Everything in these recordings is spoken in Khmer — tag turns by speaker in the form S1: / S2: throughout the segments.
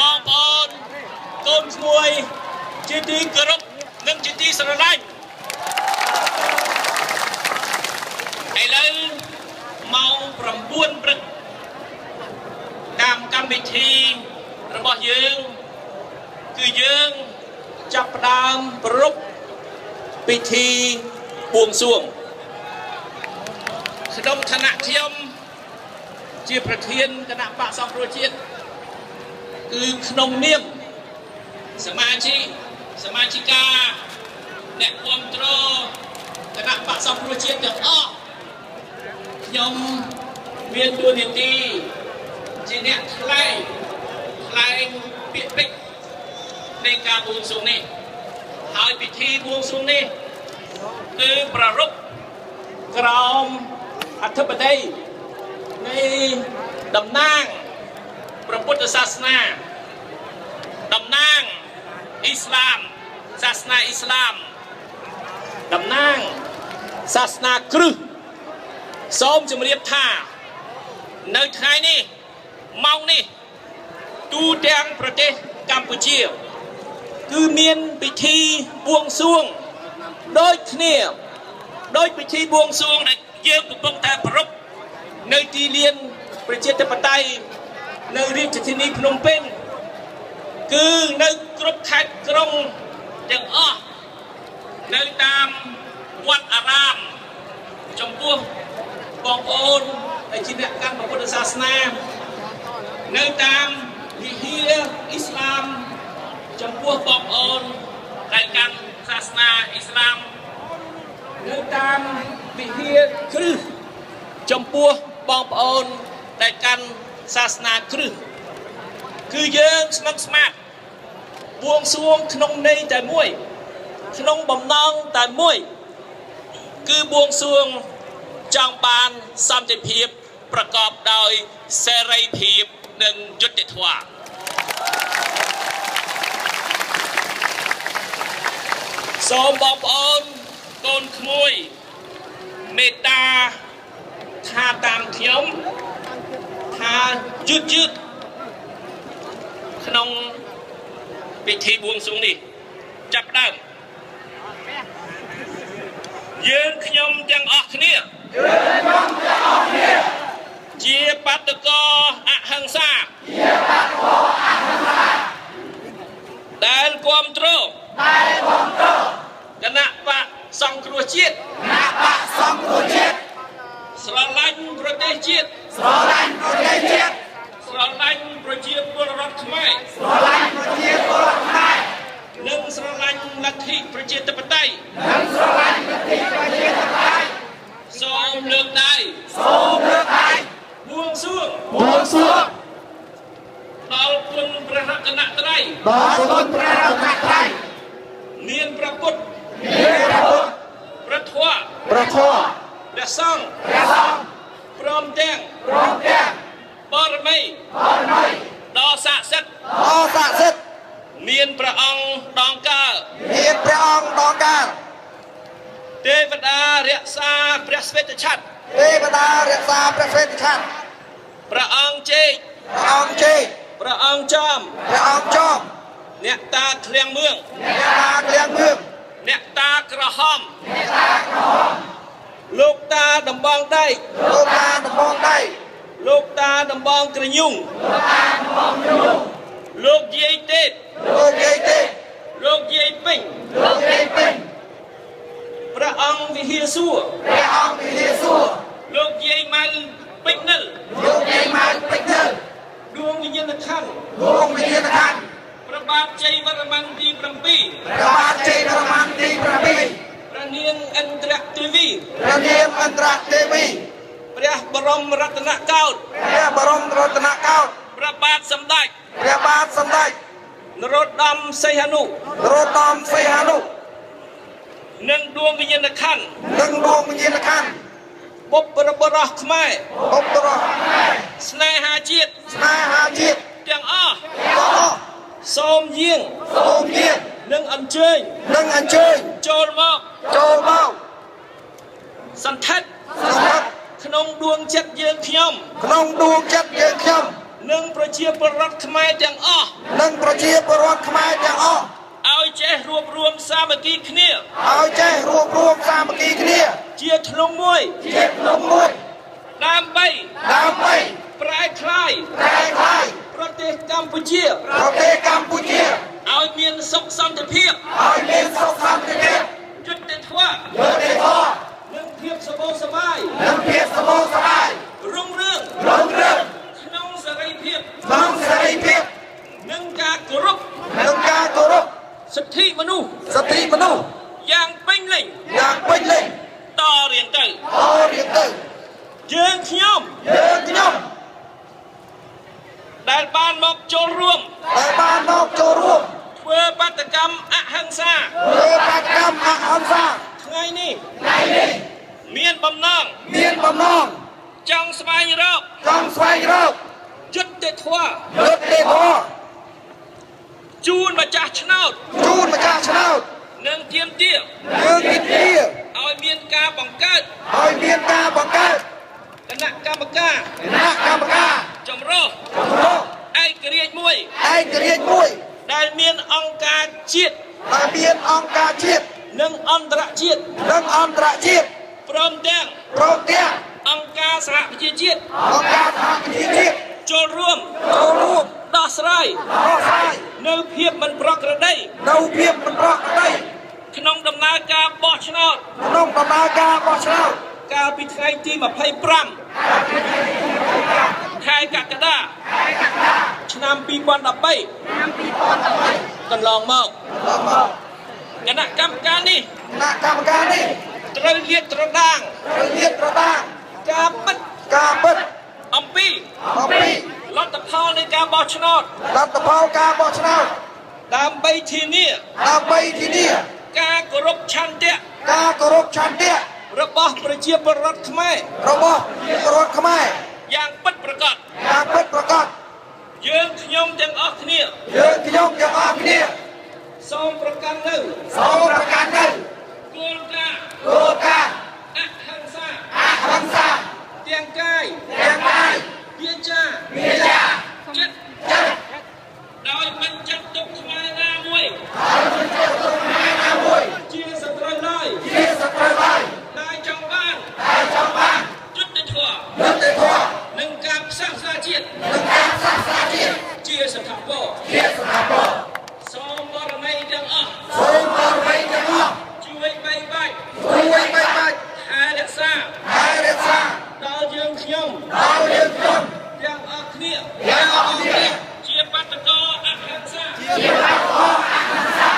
S1: បងប្អូនកូនក្មួយជាទីគោរពនិងជាទីស្រឡាញ់ឥឡូវម៉ោង9ព្រឹកតាមកម្មវិធីរបស់យើងគឺយើងចាប់ផ្ដើមប្រារព្ធពិធីបួងសួងក្នុងឋានៈខ្ញុំជាប្រធានគណៈបក្សសង្គ្រោះជាតិគឺក្នុងនាមសមាជិកសមាជិកាអ្នកគ្រប់គ្រងគណៈបក្សសង្គ្រោះជាតិទាំងអស់ខ្ញុំមានតួនាទីជាអ្នកថ្លែងថ្លែងពាក្យពេចន៍នៃការបួងសួងនេះហើយពិធីបួងសួងនេះគឺប្រារព្ធក្រោមអធិបតីនៃតំណាងព្រះពុទ្ធសាសនាតំណាងអ៊ីស្លាមសាសនាអ៊ីស្លាមតំណាងសាសនាគ្រឹះសូមជម្រាបថានៅថ្ងៃនេះម៉ោងនេះទូទាំងប្រទេសកម្ពុជា គឺមានពិធីបួងសួងដូចគ្នាដោយពិធីបួងសួងដែលយើងកំពុងតែប្រារព្ធនៅទីលានប្រជាធិបតេយ្យនៅរាជធានីភ្នំពេញគឺនៅគ្រប់ខេត្តក្រុងទាំងអស់នៅតាមវត្តអារាមចំពោះបងប្អូនដែលជាអ្នកកាន់ព្រះពុទ្ធសាសនានៅតាមវិហារអ៊ីស្លាម ចំពោះបងប្អូនដែលកាន់សាសនាអ៊ីស្លាមនៅតាមវិហារគ្រឹះចំពោះបងប្អូនដែលកាន់សាសនាគ្រឹះគឺយើងស្នឹកស្មាតបួងសួងក្នុងន័យតែមួយក្នុងបំណងតែមួយគឺបួងសួងចង់បានសន្តិភាពប្រកបដោយសេរីភាពនិងយុត្តិធម៌ សូមបងប្អូនកូនក្មួយមេត្តាថាតាមខ្ញុំថាយឺតយឺតក្នុងពិធីបួងសួងនេះចាប់ផ្ដើមយើងខ្ញុំទាំងអស់គ្នាយើងខ្ញុំទាំងអស់គ្នាជាបាតកោអហិង្សាជាបាតកោអហិង្សាដែលគ្រប់គ្រង គណៈបកសង្គ្រោះជាតិ
S2: គណៈបកសង្គ្រោះជាតិ
S1: ស្រឡាញ់ប្រទេសជាតិ
S2: ស្រឡាញ់ប្រទេសជាតិ
S1: ស្រឡាញ់ប្រជាពលរដ្ឋខ្មែរ
S2: ស្រឡាញ់ប្រជាពលរដ្ឋខ្មែរ
S1: និងស្រឡាញ់លទ្ធិប្រជាធិបតេយ្យ
S2: និងស្រឡាញ់លទ្ធិប្រជាធិបតេយ្យ
S1: សូមលើកដៃ
S2: សូមលើកដៃ
S1: បួងសួង
S2: បួងសួង
S1: ដល់គុណព្រះរតនត្រ័យ
S2: ដល់គុណព្រះរតនត្រ័យ
S1: មានព្រះពុទ្ធ
S2: មានព្រះពុទ្ធ
S1: ព្រះធម៌
S2: ព្រះធម៌
S1: ព្រះសង្ឃ
S2: ព្រះសង្ឃ
S1: ព្រមទាំង
S2: ព្រមទាំង
S1: បរមី
S2: បរមី
S1: ដ៏ស័ក្តិសិទ្ធិ
S2: ដ៏ស័ក្តិសិទ្ធិ
S1: មានព្រះអង្គដងកើ
S2: មានព្រះអង្គដងកាល
S1: ទេវតារក្សាព្រះស្វេតឆត្រ
S2: ទេវតារក្សាព្រះស្វេតឆត្រ
S1: ព្រះអង្គជេក
S2: ព្រះអង្គជ័យ
S1: ព្រះអង្គចំ
S2: ព្រះអង្គចម
S1: អ្នកតាឃ្លៀងមឿង
S2: អ្នកតាក្លៀងមឿង
S1: អ្នកតាក្រហមអ្នកតាក្រហមលោកតាដំបងដែក
S2: លោកតាដំបងដៃ
S1: លោកតាដំបងក្រញូងលោកតាដំបងក្រញូងលោកយាយទេព
S2: លោកយាយទេព
S1: លោកយាយពេញ
S2: លោកយាយពេញ
S1: ព្រះអង្គវិហារសួរ
S2: ព្រះអង្គវិហារសួរ
S1: លោកយាយម៉ៅពេជ្រនិល
S2: លោកយាយម៉ៅពេជ្រនិល
S1: ដួងវិញ្ញាណក្ខន្ធ
S2: ដួងវិញ្ញាណក្ខន្ធ
S1: ព្រះបាទជ័យវរ្ម័នទី7
S2: ព្រះបាទជ័យវរ្ម័នទី7
S1: ព្រះនាងឥន្ទ្រទេវី
S2: ព្រះនាងឥន្ទ្រទេវី
S1: ព្រះបរមរតនកោដ្ឋ
S2: ព្រះបរមរតនកោដ្ឋ
S1: ព្រះបាទសម្ដេច
S2: ព្រះបាទសម្ដេច
S1: នរោត្តមសីហនុ
S2: នរោត្តមសីហនុ
S1: និងដួងវិញ្ញាណក្ខន្ធ
S2: និងដួងវិញ្ញាណក្ខន្ធ
S1: បុព្វបុរសខ្មែរ
S2: បុព្វរស
S1: ស្នេហាជាតិ
S2: ស្នេហាជាតិ
S1: ទាំងអស់
S2: ទាំងអស់
S1: សូមយាង
S2: សូមយាង
S1: និងអញ្ជើញ
S2: និងអញ្ជើញ
S1: ចូលមក
S2: ចូលមក
S1: សន្ធិដ្ឋ
S2: សម្រាប់
S1: ក្នុងដួងចិត្តយើងខ្ញុំ
S2: ក្នុងដួងចិត្តយើងខ្ញុំ
S1: និងប្រជាពលរដ្ឋខ្មែរទាំងអស់
S2: និងប្រជាពលរដ្ឋខ្មែរទាំងអស់
S1: ឲ្យចេះរួបរวมសាមគ្គីគ្នា
S2: ឲ្យចេះរួបរวมសាមគ្គីគ្នា
S1: ជាធ្លុងមួយ
S2: ជាធ្លុងមួយ
S1: ដើម្បី
S2: ដើម្បី
S1: ប្រែក្លាយ
S2: ប្រែក្លាយ
S1: ប្រទេសកម្ពុជា
S2: ប្រទេសកម្ពុជា
S1: ឲ្យមានសុខសន្តិភាព
S2: ឲ្យមានសុខសន្តិភាព
S1: យុត្តិធម៌
S2: យុត្តិធម៌
S1: និងភាពសម្បូរសប្បាយ
S2: និងភាពសម្បូរសប្បាយ
S1: រុងរឿង
S2: រុងរឿង
S1: ក្នុងសេរីភាព
S2: ក្នុងសេរីភាព
S1: និងការគោរព
S2: និងការគោរព
S1: សិទ្ធិមនុស្ស
S2: សិទ្ធិមនុស្ស
S1: យ៉ាងពេញលេញ
S2: យ៉ាងពេញលេញ
S1: តរៀងទៅ
S2: តរៀងទៅ
S1: យើងខ្ញុំ
S2: យើងខ្ញុំ
S1: ដែលបានមកចូលរួម
S2: ដែលបានមកចូលរួម
S1: ធ្វើបាតកម្មអហិង្សា
S2: ធ្វើបាតកម្មអហិង្សា
S1: ថ្ងៃនេះ
S2: ថ្ងៃនេះ
S1: មានបំណង
S2: មានបំណង
S1: ចង់ស្វែងរក
S2: ចង់ស្វែងរក
S1: យុត្តិធម៌
S2: យុត្តិធម៌
S1: ជូនម្ចាស់ឆ្នោត
S2: ជូនម្ចាស់ឆ្នោត
S1: និងទាមទារ
S2: យើងទីទា
S1: ឲ្យមានការបង្កើត
S2: ឲ្យមានការបង្កើត
S1: គណៈកម្មការ
S2: គណៈកម្មការ
S1: ចម្រុះ
S2: ចម្រុះ
S1: ឯករាជ្យមួយ
S2: ឯករាជ្យមួយ
S1: ដែលមានអង្គការជាតិ
S2: ដែលមានអង្គការជាតិ
S1: និងអន្តរជាតិ
S2: និងអន្តរជាតិ
S1: ព្រមទាំង
S2: ព្រមទាំង
S1: អង្គការសហប្រជាជាតិ
S2: អង្គការសហប្រជាជាតិ
S1: ចូលរួម
S2: ចូលរួម
S1: ដោះស្រាយ
S2: ដោះស្រាយ
S1: នៅភាពមិនប្រក្រតី
S2: នៅភាពមិនប្រក្រតី
S1: ក្នុងដំណើរការបោះឆ្នោត
S2: ក្នុងដំណើរការបោះឆ្នោត
S1: កាលពីថ្ងៃទី25ខែកក្កដាឆ្នាំ2013កន្លងមក
S2: ដល់មក
S1: គណៈកម្មការនេះ
S2: គណៈកម្មការនេះ
S1: ត្រូវលាតត្រដាង
S2: ត្រូវលាតត្រដាង
S1: ការពិត
S2: ការពិត
S1: អំពី
S2: អំពី
S1: លទ្ធផលនៃការបោះឆ្នោត
S2: លទ្ធផលការបោះឆ្នោត
S1: ដើម្បីធានា
S2: ដើម្បីធានា
S1: ការគោរពឆន្ទៈ
S2: ការគោរពឆន្ទៈ
S1: របស់ប្រជាពលរដ្ឋខ្មែរ
S2: របស់ពលរដ្ឋខ្មែរ
S1: យ៉ាងពិតប្រាកដ
S2: យ៉ាងពិតប្រាកដ
S1: យើងខ្ញុំទាំងអស់គ្នា
S2: យើងខ្ញុំទាំងអស់គ្នា
S1: សូមប្រកាន់នៅ
S2: សូមប្រកាន់នៅ
S1: គោលការណ៍
S2: គោលការណ៍
S1: អហិង្សា
S2: អហិង្សា
S1: ទាំងកាយ
S2: ទាំងកាយ
S1: វាចា
S2: វាចា
S1: ចិត្ត
S2: ចិត្ត
S1: ដោយមិនចាត់ទុកខ្មែរណាមួយ
S2: ណាមួយ
S1: ជាសត្រូវឡើយ
S2: ជាសត្រូវឡើយ
S1: ដែលចង់បាន
S2: តែចង់បាន
S1: យុត្តិធម៌
S2: យុត្តិធម៌
S1: និងការផ្សះផ្សាជាតិ
S2: និងការផ្សះផ្សាជាតិ
S1: ជាស្ថាពរ
S2: ជាស្ថាពរ
S1: សូមបរមីទាំងអស់
S2: សូមបរមីទាំងអស់
S1: ជួយបីបាច់
S2: ជួយបីបាច់
S1: ថែរក្សា
S2: ថែរក្សា
S1: ដល់យើងខ្ញុំ
S2: ដល់យើងខ្ញុំ
S1: ទាំងអស់គ្នា
S2: ទាំងអស់គ្នា
S1: ជាបាតកោអហិង្សា
S2: ជាបាតកោអហិង្សា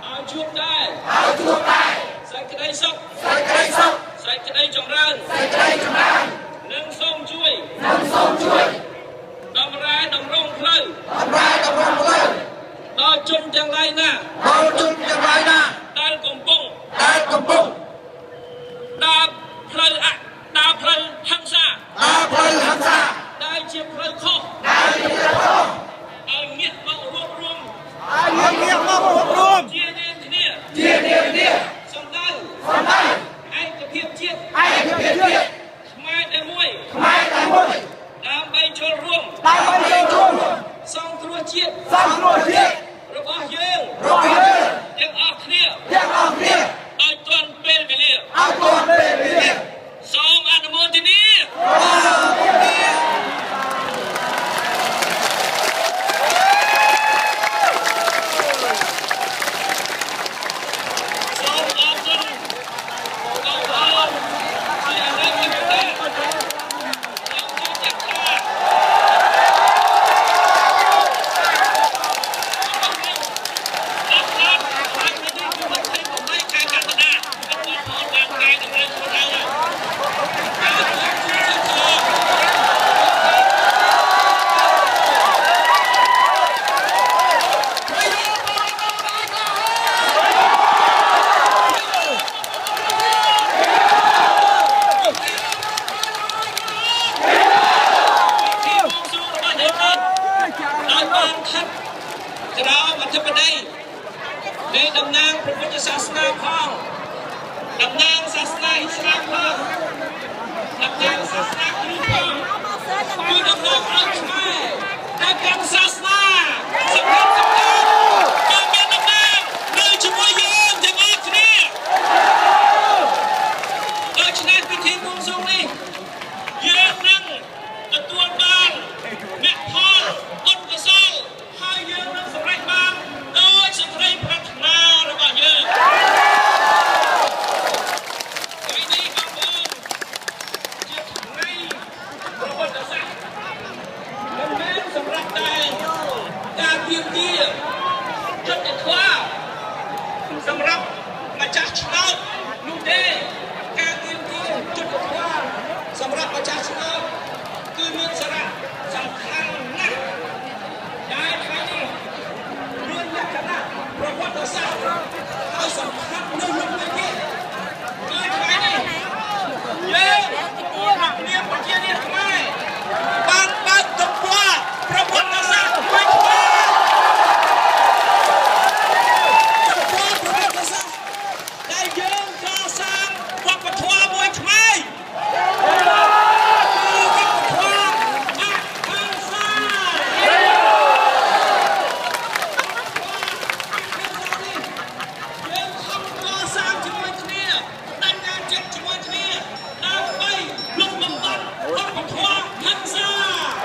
S1: ឲ្យជួបតែ
S2: ឲ្យជួបតែ
S1: សេចក្តីសុខ
S2: សេចក្តីសុខ
S1: សេចក្តីចម្រើន
S2: សេចក្តីចម្រើន
S1: និងសូមជួយ
S2: និងសូមជួយ
S1: តម្រែតម្រង់ផ្លូវ
S2: តម្រែតម្រង់ផ្លូវ
S1: ដល់ជនទាំងឡាយណា
S2: ដល់ជនទាំងឡាយណា
S1: ដែលកំពុង
S2: ដែលកំពុង
S1: ដើរផ្លូវអដើរផ្លូវហិង្សា
S2: ដើរផ្លូវហិង្សា
S1: ដែលជាផ្លូវខុស
S2: ដែលជាផ្លូវខុស
S1: ឲ្យងាកមករួបរวม
S2: ឲ្យងាកមករួបរวม
S1: ជានាងគ្នា
S2: ជានាងគ្នា
S1: សំដៅ
S2: សំដៅ
S1: ឯកភាពជាតិ
S2: ឯកភាពជាតិ
S1: ខ្មែរតែមួយ
S2: ខ្មែរតែមួយ
S1: ដើម្បីចូលរួម
S2: ដើម្បីចូលរួម
S1: សង្គ្រោះជាតិ
S2: សង្គ្រោះជាតិ
S1: របស់យើង
S2: របស់យើង
S1: ទាំងអស់គ្នា
S2: ទាំងអស់គ្នា
S1: ឲ្យទាន់ពេលវេលា
S2: ឲ្យទាន់ពេលវេលា
S1: សូមអនុមោទនាសូមអរគុណបងប្អូនជាអរិយមិត្តសូមជម្រាបថា ដល់ដល់ថ្ងៃនេះគឺ28ខែកក្កដាបងប្អូនបានកែតម្រូវខ្លួនឯងហើយ ទីបួងសួងរបស់យើងនេះដោយបានខិតក្រោមអធិបតីនៃតំណាងព្រះពុទ្ធសាសនាផងតំណាងសាសនាអ៊ីស្លាមផងតំណាងសាសនាគ្រិស្តផងគឺតំណាងឲ្យខ្មែរ ទាមទារយុត្តិធម៌សម្រាប់ម្ចាស់ឆ្នោតនោះទេការទាមទារយុត្តិធម៌សម្រាប់ម្ចាស់ឆ្នោតគឺមានសារៈសំខាន់ណាស់ដែលថ្ងៃនេះមានលក្ខណៈប្រវត្តិសាស្ត្រហើយសំខាន់នៅលើនេះទៀតគឺថ្ងៃនេះយើងក្នុងនាមប្រជារាស្ត្រខ្មែរបានបើកទំព័រប្រវត្តិសាស្ត្រមួយថ្មីទំព័រប្រវត្តិសាស្ត្រដែលយើងកសាងវប្បធម៌មួយថ្មីគឺវប្បធម៌អហិង្សា យើងខំកសាងជាមួយគ្នាបដិញ្ញាចិត្តជាមួយគ្នាដើម្បីលុបបំបាត់វប្បធម៌ហិង្សា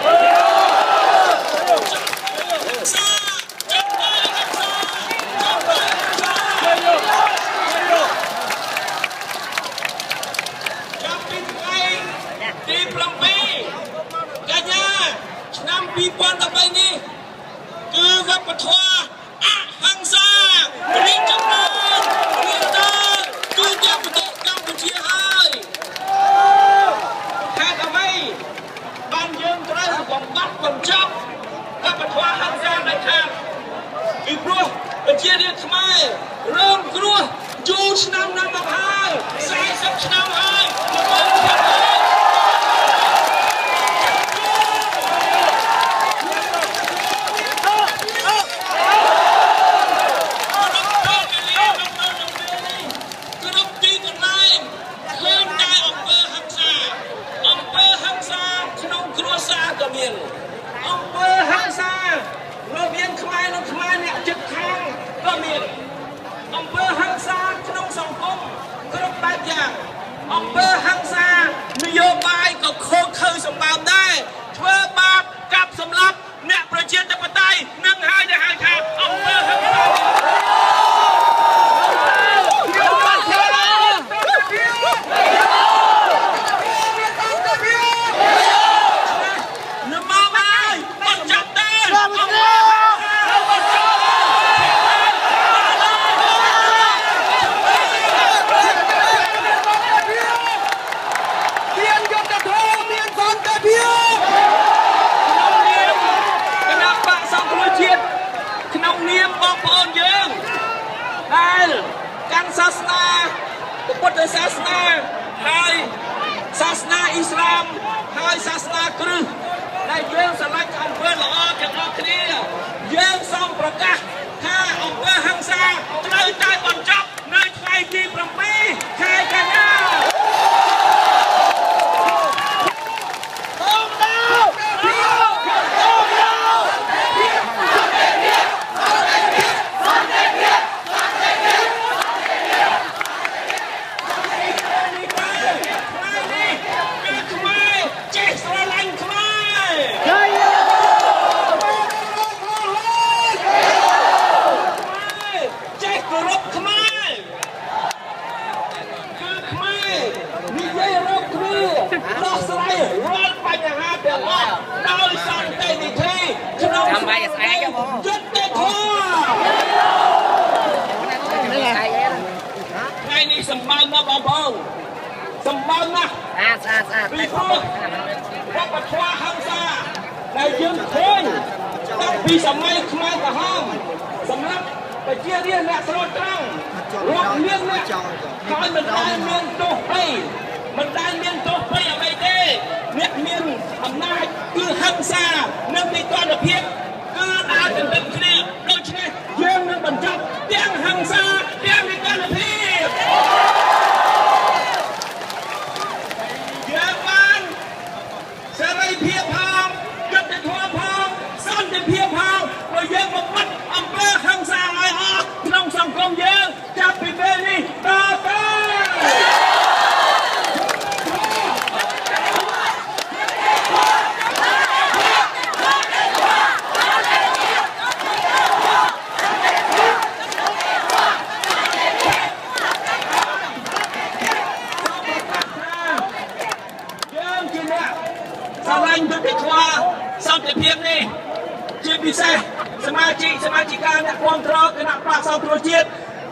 S1: ហិង្សាចាប់ទៅហិង្សាចាប់ទៅហិង្សាចាប់ពីថ្ងៃទី7កញ្ញាឆ្នាំ2013នេះគឺវប្បធម៌អហិង្សារីកចម្រើនរីករាលទូទាំងប្រទេសកម្ពុជាហើយហេតុអ្វីបានយើងត្រូវបំបត្តិបញ្ចប់វប្បធម៌ហិង្សាដាច់ខាតពីព្រោះប្រជារាស្ត្រខ្មែររងគ្រោះយូរឆ្នាំណាស់មកហើយ40ឆ្នាំហើយមកហើយ គ្រប់ពេលវេលាក្នុងក្នុងពេលនេះគ្រប់ទីកន្លែងឃើញតែអំពើហិង្សាអំពើហិង្សាក្នុងគ្រួសារក៏មានអំពើហិង្សារវាងខ្មែរនិងខ្មែរអ្នកជិតខាងក៏មានអំពើហិង្សាក្នុងសង្គមគ្រប់បែបយ៉ាងអំពើហិង្សានយោបាយក៏ខូចខើសម្បើមដែរធ្វើបាបកាប់សម្លាប់អ្នកប្រជាធិបតេយ្យនឹងហើយដែលហៅថាអំពើហិង្សា នមកហើយបញ្ចប់ទៅអង្គបញ្ចប់
S2: មានយុត្តិធម៌មានសន្តិភាព
S1: ក្នុងនាមគណៈបកសង្គ្រោះជាតិក្នុងនាមបងប្អូនយើងដែលកាន់សាសនាពុទ្ធសាសនាហើយសាសនាអ៊ីស្លាមហើយសាសនាគ្រឹះដែលយើងស្រឡាញ់អំពើល្អទាំងអស់គ្នាយើងសូមប្រកាសថាអំពើហិង្សាត្រូវតែបញ្ចប់នៅថ្ងៃទី7ខែកញ្ញា នេះទៅថ្ងៃនេះគឺខ្មែរចេះស្រឡាញ់ខ្មែរខ្មែរចេះគោរពខ្មែរគឺខ្មែរនិយាយរកគ្នាដោះស្រាយរាល់បញ្ហាទាំងអស់ដោយសន្តិវិធីក្នុង
S3: ចាំបាយស្អែកហ៎បង
S1: យុត្តិធម៌ថ្ងៃនេះសម្បើមណាស់បងប្អូនសម្បើមណាស់
S3: ស្អាតស្អាតស្អាត
S1: ពីព្រោះវប្បធម៌ហិង្សាដែលយើងឃើញតាំងពីសម័យខ្មែរក្រហមសម្រាប់ប្រជារាស្ត្រអ្នកស្រូតត្រង់រាប់លានអ្នកហើយមិនដែលមានទោសភ័យមិនដែលមានទោសភ័យអ្វីទេអ្នកមានអំណាចគឺហិង្សានិងនិទ្ទណ្ឌភាពគឺដើរទន្ទឹមគ្នាដូច្នេះយើងនឹងបញ្ចប់ទាំងហិង្សាទាំងនិទ្ទណ្ឌភាព យើងបានសេរីភាពផងយុត្តិធម៌ផងសន្តិភាពផងព្រោះយើងបំបត្តិអំពើហិង្សាឲ្យអស់ក្នុងសង្គមយើងចាប់ពីពេលនេះតទៅយើងជាអ្នកស្រឡាញ់យុត្តិធម៌សន្តិភាពនេះ ជាពិសេសសមាជិកសមាជិកាអ្នកគ្រប់គ្រងគណៈបក្សសង្គ្រោះជាតិ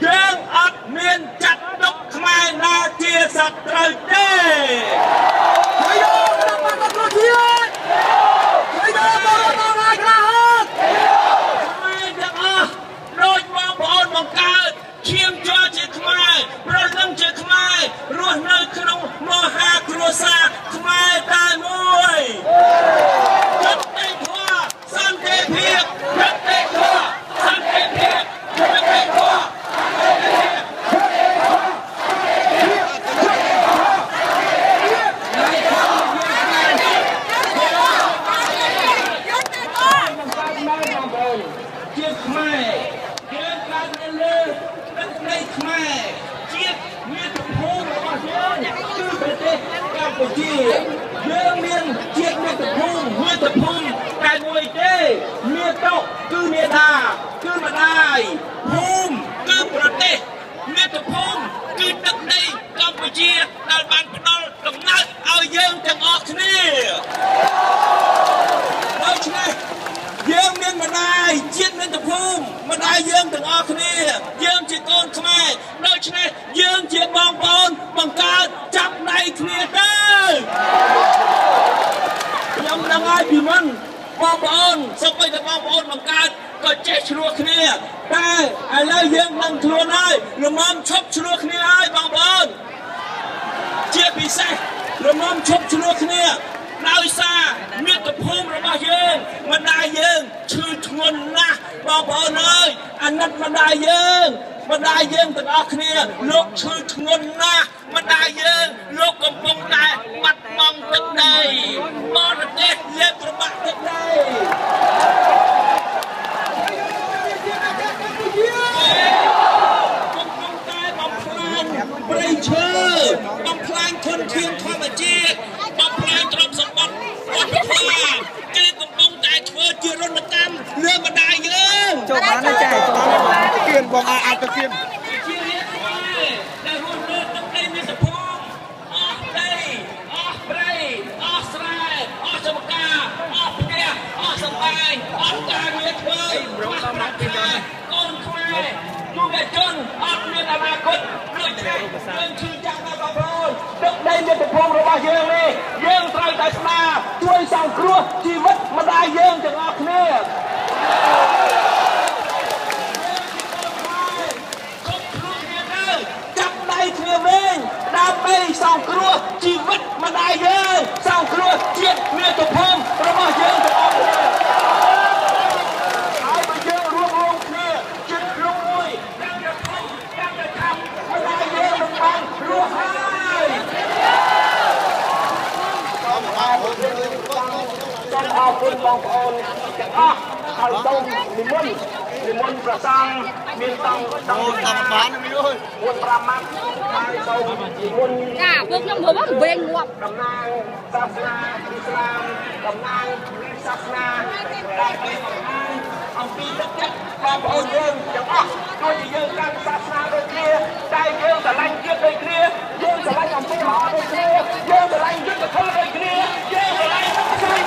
S1: យើងអត់មានចាត់ទុកខ្មែរណាជាសត្រូវទេ
S2: ជ័យយោគណៈបក្សសង្គ្រោះជាតិជ័យយោបរតរាយក្លាហាន
S1: ខ្មែរទាំងអស់ដូចបងប្អូនបង្កើតឈាមជ័រជាខ្មែរប្រលឹងជាខ្មែររស់នៅក្នុងមហាគ្រួសារខ្មែរតែមួយយុត្តិធម៌សន្តិភាពយុត្តិធម៌សន្តិភាពយុត្តិធម៌ បងប្អូនជាខ្មែរយើងកើតនៅលើទឹកដីខ្មែរជាតិមាតុភូមិរបស់យើងគឺប្រទេសកម្ពុជាយើងមានជាតិមាតុភូមិមាតុភូមិតែមួយទេមាតុគឺមេដាគឺម្ដាយភូមិគឺប្រទេសមាតុភូមិគឺទឹកដីកម្ពុជាដែលបានផ្ដល់កំណើតឲ្យយើងទាំងអស់គ្នា ដូច្នេះយើងមានម្ដាយជាតិមាតុភូមិម្ដាយយើងទាំងអស់គ្នាយើងជាកូនខ្មែរដូច្នេះយើងជាបងប្អូនបង្កើតចាប់ដៃគ្នាទៅខ្ញុំដឹងហើយពីមុនបងប្អូនសូម្បីតែបងប្អូនបង្កើតក៏ចេះឆ្លោះគ្នាតែឥឡូវយើងដឹងខ្លួនហើយល្មមឈប់ឆ្លោះគ្នាហើយបងប្អូន ជាពិសេសរមមឈប់ឆ្លោះគ្នាដោយសារមាតុភូមិរបស់យើងម្ដាយយើងឈឺធ្ងន់ណាស់បងប្អូនអើយអាណិតម្ដាយយើងម្ដាយយើងទាំងអស់គ្នាលោកឈឺធ្ងន់ណាស់ម្ដាយយើងលោកកំពុងតែបាត់បង់ទឹកដីបរទេសលេបត្របាក់ទឹកដី
S2: កម្ពុជា
S1: កំពុងតែបំផ្លាញព្រៃឈើបំផ្លាញធនធានធម្មជាតិបំផ្លាញទ្រព្យសម្បត្តិវប្បធម៌គេកំពុងតែធ្វើជារណកម្មលើម្ដាយយើង
S2: ចូលបានទេចាចូលបានទេ
S4: គៀនបងអាចទៅគៀន
S1: ជារាជខ្មែរដែលរស់នៅទឹកដីមាតុភូមិអស់ដីអស់ព្រៃអស់ស្រែអស់ចំការអស់ផ្ទះអស់សម្បែងអស់ការងារធ្វើអស់ប្រាក់ខែកូនខ្មែរយុវជនអត់មានអនាគតដូច្នេះយើងឈឺចាប់ណាស់បងប្អូនទឹកដីមាតុភូមិរបស់យើងនេះយើងត្រូវតែស្ដារជួយសង្គ្រោះជីវិតម្ដាយយើងទាំងអស់គ្នា កុំខ្លួនគ្នាទៅចាប់ដៃគ្នាវិញដើម្បីសង្គ្រោះជីវិតម្ដាយយើងសង្គ្រោះជាតិមាតុភូមិរបស់យើងទាំងអស់គ្នាហើយបើយើងរួបរួមគ្នាជាតិខ្លួនមួយកាន់តែធំកាន់តែខំម្ដាយយើងនឹងបានរស់ហើយសូមអរគុណបងប្អូនទាំងអស់ហើយសូមនិមន្តនិមន្តប្រសង់មានតង់តង់
S4: តាមបានមិនអើយ
S1: 4 5ម៉ាត់ហើយសូមនិមន្ត
S5: ចាពួកខ្ញុំមើលមកវែងងាប់
S1: តំណាងសាសនាអ៊ីស្លាមតំណាងសាសនាដើម្បីបង្ហាញអំពីទឹកចិត្តបងប្អូនយើងទាំងអស់ដូចជាយើងកាន់សាសនាដូចគ្នាតែយើងស្រឡាញ់ជាតិដូចគ្នាយើងស្រឡាញ់អំពើល្អដូចគ្នាយើងស្រឡាញ់យុត្តិធម៌ដូចគ្នាយើងស្រឡាញ់សន្តិភាព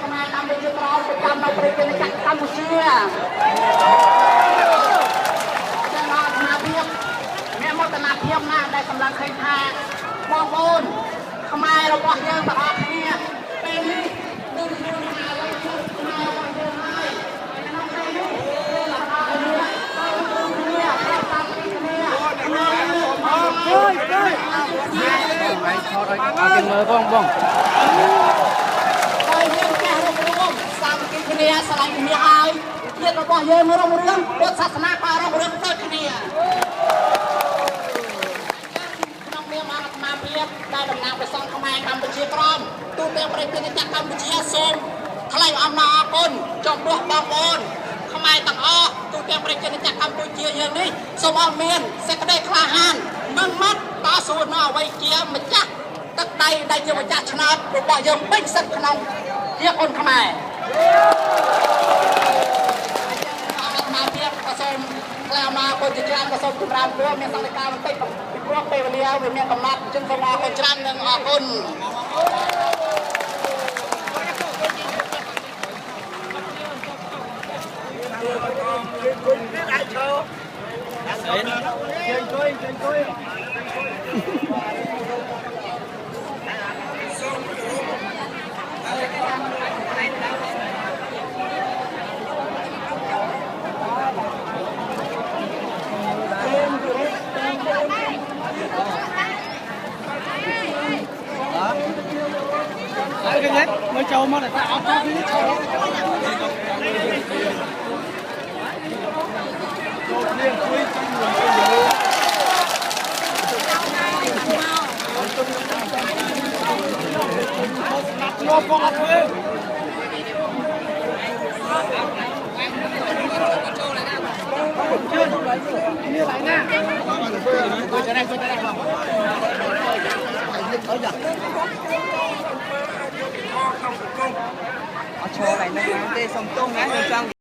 S5: ខ្មែរកម្ពុជាក្រោមប្រចាំនៅប្រជាជាតិកម្ពុជាចឹងអាត្មាភាពអ្នកមោទនភាពណាស់ដែលសម្លឹងឃើញថាបងប្អូនខ្មែររបស់យើងទាំងអស់គ្នាពេលនេះដឹងខ្លួនថាឥឡូវគឺខ្មែររបស់យើងហើយក្នុងពេលនេះយើងទាំងអស់គ្នាត្រូវរួមគ្នាតាមពីគ្នា
S2: អើយអើយ
S3: មើលបងបង
S5: ហើយយើងចេះរួបរួមសាមគ្គីគ្នាស្រឡាញ់គ្នាហើយជាតិរបស់យើងរុងរឿងពុទ្ធសាសនាក៏រុងរឿងដូចគ្នាក្នុងនាមអាត្មាភាព ភាពដែលតំណាងព្រះសង្ឃខ្មែរកម្ពុជាក្រមទូទាំងប្រជាជាតិកម្ពុជាសូមថ្លែងអំណរអគុណចំពោះបងប្អូនខ្មែរទាំងអស់ទូទាំងប្រជាជាតិកម្ពុជាយើងនេះសូមឲ្យមានសេចក្តីក្លាហានមិនម៉ាត់តស៊ូនៅអ្វីជាម្ចាស់ទឹកដីដែលជាម្ចាស់ឆ្នោតរបស់យើងពេញសិទ្ធិក្នុងជាកូនខ្មែរអាត្មាភាពក៏សូមថ្លែងអំណរអគុណជាច្រើនក៏សូមជម្រាបលាមានសន្តិការបន្តិចពីព្រោះពេលវេលាវាមានកំណត់អញ្ចឹងសូមអរគុណច្រើននិងអរគុណ
S4: mới châu mà lại áo cho cái châu nó có thuê như lại nè tôi cho đây
S3: អត់ឈរឡើងហ្នឹងទេសុំទោសណាខ្ញុំចង់